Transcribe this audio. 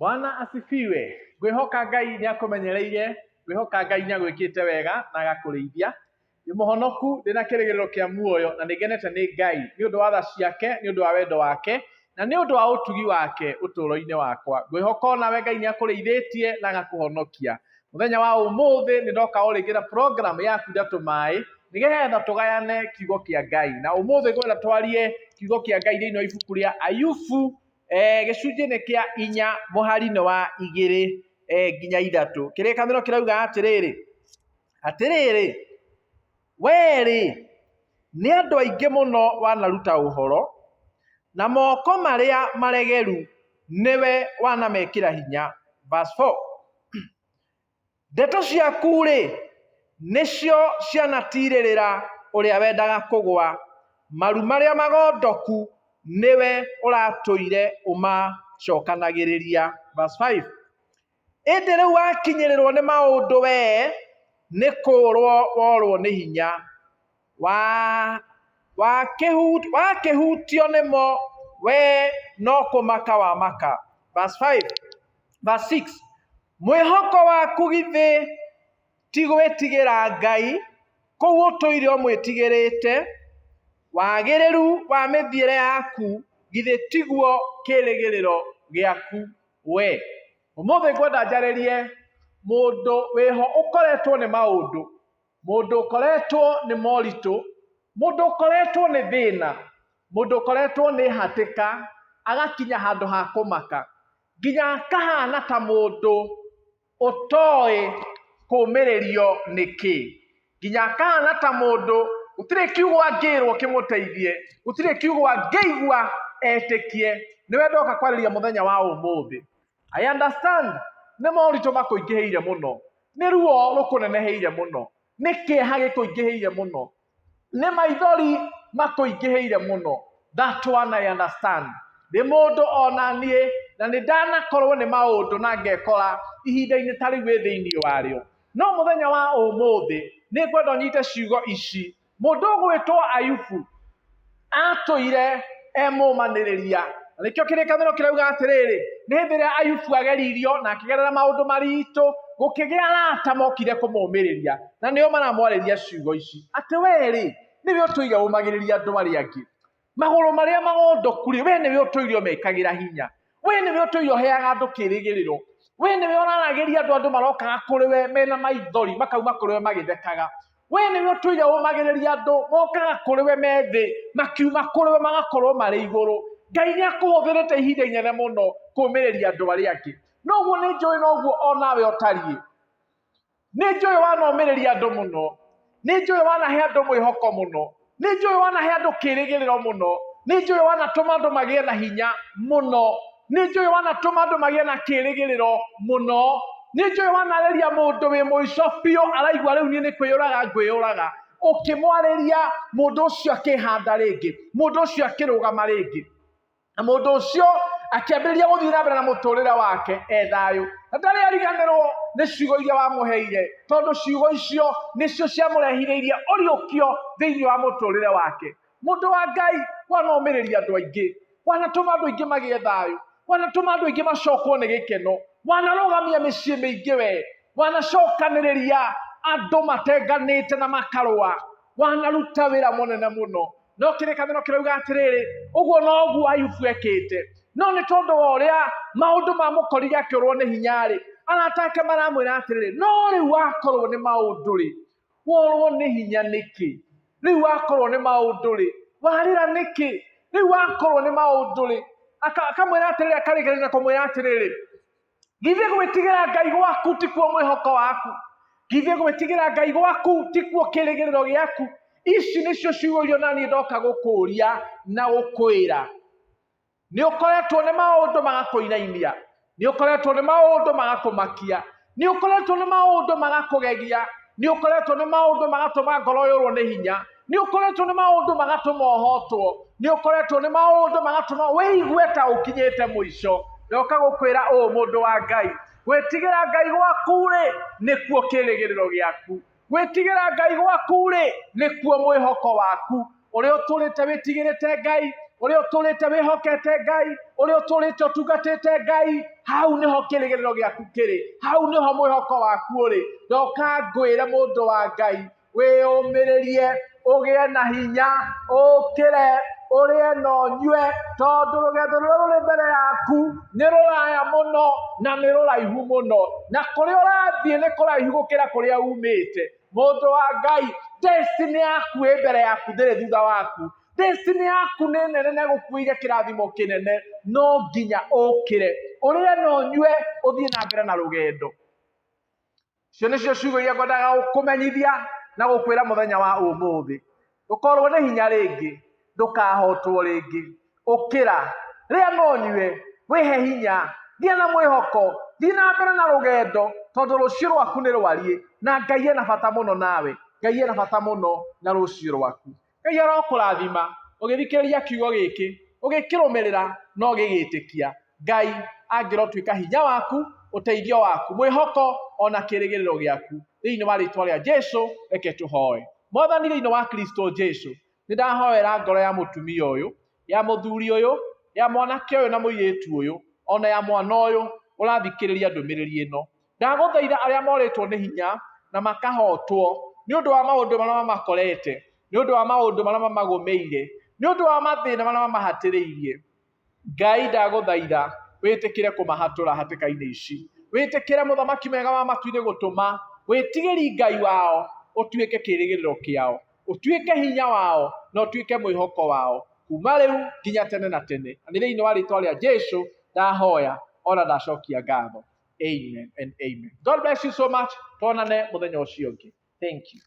Bwana asifiwe. Ngwĩhoka Ngai nĩ akũmenyereire, ngwĩhoka Ngai nĩ agwĩkĩte wega na agakũrĩithia. Ndĩ mũhonoku, ndĩna kĩrĩgĩrĩro kĩa muoyo na nĩ ngenete nĩ Ngai nĩ ũndũ wa tha ciake, nĩ ũndũ wa wendo wake na nĩ ũndũ wa ũtugi wake ũtũũro-inĩ wakwa. Ngwĩhoka onawe Ngai nĩ akũrĩithĩtie na agakũhonokia. Mũthenya wa ũmũthĩ nĩ ndoka o rĩngĩ na program ya kunda tũmaĩ nĩgetha tũgayane kiugo kĩa Ngai. Na ũmũthĩ ngwenda twarie kiugo kĩa Ngai thĩinĩ wa ibuku rĩa Ayubu gĩcunjĩ-inĩ kĩa 4 mũhari-inĩ wa 2 nginya 3. Kĩrĩkanĩro kĩrauga atĩrĩrĩ, atĩrĩrĩ, wee-rĩ, nĩ andũ aingĩ mũno wanaruta ũhoro, na moko marĩa maregeru nĩwe wanamekĩra hinya. Verse 4. Ndeto ciaku-rĩ, nĩcio cianatiirĩrĩra ũrĩa wendaga kũgũa, maru marĩa magondoku nĩwe ũratũire ũmacokanagĩrĩria. Verse 5. Ĩndĩ rĩu wakinyĩrĩrũo nĩ maũndũ wee, nĩ kũũrũo worũo nĩ hinya, wakĩhutio nĩmo wee no kũmaka wamaka. Verse 5. Verse 6. Mwĩhoko waku githĩ ti gwĩtigĩra Ngai, kũu ũtũire ũmwĩtigĩrĩte? Wagĩrĩru wa mĩthiĩre yaku githĩ tiguo kĩĩrĩgĩrĩro gĩaku we? Ũmũthĩ ngwenda njarĩrie mũndũ wĩho ũkoretwo nĩ maũndũ, mũndũ ũkoretwo nĩ moritũ, mũndũ ũkoretwo nĩ thĩna, mũndũ ũkoretwo nĩ hatĩka, agakinya handũ ha kũmaka. Nginya akahana ta mũndũ ũtoĩ kũmĩrĩrio nĩ kĩ, nginya akahana ta mũndũ gũtirĩ kiugo angĩrwo kĩmũteithie, gũtirĩ kiugo angĩigua etĩkie. Nĩwe ndoka kwarĩria mũthenya wa ũmũthĩ. I understand nĩ moritũ makũingĩhĩire mũno, nĩ ruo rũkũneneheire mũno, nĩ kĩeha gĩkũingĩhĩire mũno, nĩ maithori makũingĩhĩire mũno. That one I understand. Ndĩ mũndũ ona niĩ na nĩ ndanakorwo nĩ maũndũ na ngekora ihinda-inĩ ta rĩu wĩ thĩinĩ warĩo. No mũthenya wa ũmũthĩ nĩ ngwenda ũnyite ciugo ici. Mũndũ ũgwĩtwo Ayubu atũire e mũmanĩrĩria. Na nĩkĩo kĩrĩkanĩro kĩrauga atĩrĩrĩ, nĩ hĩndĩ ĩrĩa Ayubu ageririo na akĩgerera maũndũ maritũ, gũkĩgĩa arata mokire kũmũmĩrĩria, na nĩo maramwarĩria ciugo ici, atĩ we-rĩ, nĩwe ũtũire ũmagĩrĩria andũ arĩa angĩ. Magũrũ marĩa magondoku-rĩ, we nĩwe ũtũire ũmekagĩra hinya. We nĩwe ũtũire ũheaga andũ kĩrĩgĩrĩro. We nĩwe ũraragĩria andũ, andũ marokaga kũrĩ we mena maithori, makauma kũrĩ we magĩthekaga. We nĩwe ũtũire ũmagĩrĩria andũ, mokaga kũrĩ we me thĩ, makiuma kũrĩ we magakorwo marĩ igũrũ. Ngai nĩ akũhũthĩrĩte ihinda inene mũno kũmĩrĩria andũ arĩa angĩ. Noguo nĩ njũĩ noguo onawe ũtariĩ. Nĩ njũĩ wanomĩrĩria andũ mũno, nĩ njũĩ wanahe andũ mwĩhoko mũno, nĩ njũĩ wanahe andũ kĩrĩgĩrĩro mũno, nĩ njũĩ wanatũma andũ magĩe na hinya mũno, nĩ njũĩ wanatũma andũ magĩe na kĩrĩgĩrĩro mũno, nĩ njũĩ wanarĩria mũndũ wĩ mũico biũ araigua rĩu niĩ nĩ kwĩyũraga ngwĩyũraga, ũkĩmwarĩria mũndũ ũcio akĩhanda rĩngĩ, mũndũ ũcio akĩrũgama rĩngĩ. Na mũndũ ũcio akĩambĩrĩria gũthiĩ na mbere na mũtũrĩre wake e thayũ, na ndarĩ ariganĩrwo nĩ ciugo iria wamũheire, tondũ ciugo icio nĩcio ciamũrehithĩirie ũriũkio thĩinĩ wa mũtũrĩre wake. Mũndũ wa Ngai, wanomĩrĩria andũ aingĩ, wanatũma andũ aingĩ magĩe thayũ, wanatũma andũ aingĩ macokwo nĩ gĩkeno, wanarũgamia mĩciĩ mĩingĩ we, wanacokanĩrĩria andũ matenganĩte na makarũa, wanaruta wĩra mũnene mũno. No kĩrĩkanĩro kĩrauga atĩrĩrĩ, ũguo noguo Ayubu ekĩte. No nĩ tondũ wa ũrĩa maũndũ mamũkorire akĩũrwo nĩ hinya-rĩ, arata ake maramwĩra atĩrĩrĩ, no rĩu wakorwo nĩ maũndũ-rĩ, worwo nĩ hinya nĩkĩ? Rĩu wakorwo nĩ maũndũ-rĩ, warĩra nĩkĩ? Rĩu wakorwo nĩ maũndũ-rĩ, akamwĩra atĩrĩrĩ, akarĩkĩrĩria na kũmwĩra atĩrĩrĩ, Githĩ gwĩtigĩra Ngai gwaku tikuo mwĩhoko waku? Githĩ gwĩtigĩra Ngai gwaku tikuo kĩrĩgĩrĩro gĩaku? Ici nĩcio ciugo iria ona niĩ ndoka gũkũũria na gũkwĩra. Nĩ ũkoretwo nĩ maũndũ magakũinainia, nĩ ũkoretwo nĩ maũndũ magakũmakia, nĩ ũkoretwo nĩ maũndũ magakũgegia, nĩ ũkoretwo nĩ maũndũ magatũma ngoro yũrwo nĩ hinya, nĩ ũkoretwo nĩ maũndũ magatũma ũhotwo, nĩ ũkoretwo nĩ maũndũ magatũma wĩigue ta ũkinyĩte mũico. Ndoka gũkwĩra ũũ mũndũ wa Ngai, gwĩtigĩra Ngai gwaku-rĩ, nĩkuo kĩrĩgĩrĩro gĩaku. Gwĩtigĩra Ngai gwaku-rĩ, nĩkuo mwĩhoko waku. Ũrĩa ũtũrĩte wĩtigĩrĩte Ngai, Ũrĩa ũtũrĩte wĩhokete Ngai, ũrĩa ũtũrĩte ũtungatĩte Ngai, hau nĩho kĩrĩgĩrĩro gĩaku kĩrĩ, hau nĩho mwĩhoko waku ũrĩ. Ndoka ngwĩre mũndũ wa Ngai, wĩyũmĩrĩrie, ũgĩe na hinya, ũkĩre, ũrĩe na ũnyue, tondũ rũgendo rũrĩa rũrĩ mbere yaku nĩ rũraya mũno na nĩ rũraihu mũno, na kũrĩa ũrathiĩ nĩ kũraihu gũkĩra kũrĩa umĩte. Mũndũ wa Ngai, destiny yaku ĩ mbere yaku, ndĩrĩ thutha waku. Destiny yaku nĩ nene na ĩgũkuĩire kĩrathimo kĩnene, no nginya ũkĩre, ũrĩe na ũnyue, ũthiĩ na mbere na rũgendo. Icio nĩcio ciugo iria ngwendaga gũkũmenyithia na gũkwĩra mũthenya wa ũmũthĩ. Ndũkorwo nĩ hinya rĩngĩ, ndũkahotwo rĩngĩ. Ũkĩra, rĩa na ũnyue, wĩhe hinya, gĩa na mwĩhoko, thiĩ na mbere na rũgendo, tondũ rũciũ rwaku nĩ rwariĩ, na Ngai ena bata mũno nawe. Ngai ena bata mũno na rũciũ rwaku. Ngai arokũrathima ũgĩthikĩrĩria kiugo gĩkĩ, ũgĩkĩrũmĩrĩra na ũgĩgĩtĩkia. Ngai angĩrotuĩka hinya waku, ũteithio waku, mwĩhoko ona kĩrĩgĩrĩro gĩaku. Thĩinĩ wa rĩtwa rĩa Jesu, reke tũhoe. Mwathani thĩinĩ wa Kristo Jesu, nĩ ndahoera ngoro ya mũtumia ũyũ, ya mũthuri ũyũ, ya mwanake ũyũ na mũirĩtu ũyũ, ona ya mwana ũyũ ũrathikĩrĩria ndũmĩrĩri ĩno. Ndagũthaitha arĩa morĩtwo nĩ hinya na makahotwo nĩ ũndũ wa maũndũ marĩa mamakorete, nĩ ũndũ wa maũndũ marĩa mamagũmĩire, nĩ ũndũ wa mathĩna marĩa mamahatĩrĩirie. Ngai ndagũthaitha wĩtĩkĩre kũmahatũra hatĩka-inĩ ici. Wĩtĩkĩre mũthamaki mwega wa matu-inĩ gũtũma wĩtigĩri Ngai wao ũtuĩke kĩrĩgĩrĩro kĩao, ũtuĩke hinya wao na ũtuĩke mwĩhoko wao kuma rĩu nginya tene na tene. Na nĩ thĩinĩ wa rĩtwa rĩa Jesu ndahoya ona ndacokia ngatho. Amen and amen. God bless you so much. Tuonane mũthenya ũcio ũngĩ. Thank you.